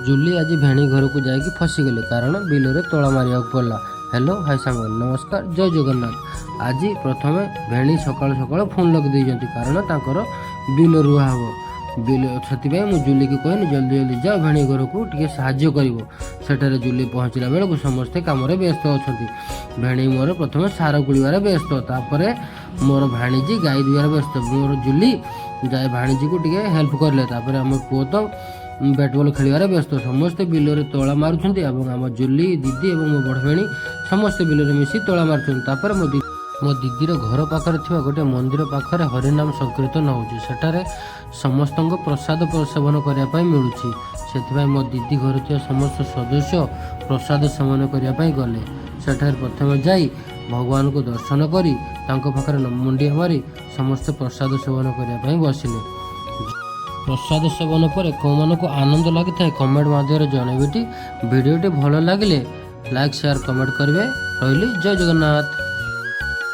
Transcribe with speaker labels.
Speaker 1: ଜୁଲି ଆଜି ଭେଣେଇ ଘରକୁ ଯାଇକି ଫସିଗଲେ, କାରଣ ବିଲରେ ତଳା ମାରିବାକୁ ପଡ଼ିଲା। ହ୍ୟାଲୋ, ହାଇ ସାଙ୍ଗ, ନମସ୍କାର, ଜୟ ଜଗନ୍ନାଥ। ଆଜି ପ୍ରଥମେ ଭେଣେଇ ସକାଳୁ ସକାଳୁ ଫୋନ୍ ଲଗେଇ ଦେଇଛନ୍ତି, କାରଣ ତାଙ୍କର ବିଲ ରୁଆ ହେବ ବିଲ। ସେଥିପାଇଁ ମୁଁ ଜୁଲିକି କହିଲି, ଜଲ୍ଦି ଜଲ୍ଦି ଯାଅ, ଭେଣେଇ ଘରକୁ ଟିକେ ସାହାଯ୍ୟ କରିବ। ସେଠାରେ ଜୁଲି ପହଞ୍ଚିଲା ବେଳକୁ ସମସ୍ତେ କାମରେ ବ୍ୟସ୍ତ ଅଛନ୍ତି। ଭେଣେଇ ମୋର ପ୍ରଥମେ ସାର ଗୋଳିବାରେ ବ୍ୟସ୍ତ, ତାପରେ ମୋର ଭାଣିଜୀ ଗାଈ ଦୁହିବାରେ ବ୍ୟସ୍ତ। ମୋର ଜୁଲି ଯାଇ ଭାଣିଜୀକୁ ଟିକେ ହେଲ୍ପ କରିଲେ। ତାପରେ ଆମ ପୁଅ ତ ବ୍ୟାଟ୍ ବଲ୍ ଖେଳିବାରେ ବ୍ୟସ୍ତ। ସମସ୍ତେ ବିଲରେ ତଳା ମାରୁଛନ୍ତି ଏବଂ ଆମ ଜୁଲି ଦିଦି ଏବଂ ମୋ ବଡ଼ ଭଉଣୀ ସମସ୍ତେ ବିଲରେ ମିଶି ତଳା ମାରୁଛନ୍ତି। ତାପରେ ମୋ ଦିଦିର ଘର ପାଖରେ ଥିବା ଗୋଟେ ମନ୍ଦିର ପାଖରେ ହରିନାମ ସଂକୀର୍ତ୍ତନ ହେଉଛି। ସେଠାରେ ସମସ୍ତଙ୍କୁ ପ୍ରସାଦ ସେବନ କରିବା ପାଇଁ ମିଳୁଛି। ସେଥିପାଇଁ ମୋ ଦିଦି ଘରେ ଥିବା ସମସ୍ତ ସଦସ୍ୟ ପ୍ରସାଦ ସେବନ କରିବା ପାଇଁ ଗଲେ। ସେଠାରେ ପ୍ରଥମେ ଯାଇ ଭଗବାନଙ୍କୁ ଦର୍ଶନ କରି, ତାଙ୍କ ପାଖରେ ମୁଣ୍ଡିଆ ମାରି ସମସ୍ତେ ପ୍ରସାଦ ସେବନ କରିବା ପାଇଁ ବସିଲେ। ପ୍ରସାଦ ସେବନ ପରେ କେଉଁମାନଙ୍କୁ ଆନନ୍ଦ ଲାଗିଥାଏ, କମେଣ୍ଟ ମାଧ୍ୟମରେ ଜଣାଇବେଟି। ଭିଡ଼ିଓଟି ଭଲ ଲାଗିଲେ ଲାଇକ୍, ସେୟାର, କମେଣ୍ଟ କରିବେ। ରହିଲି, ଜୟ ଜଗନ୍ନାଥ।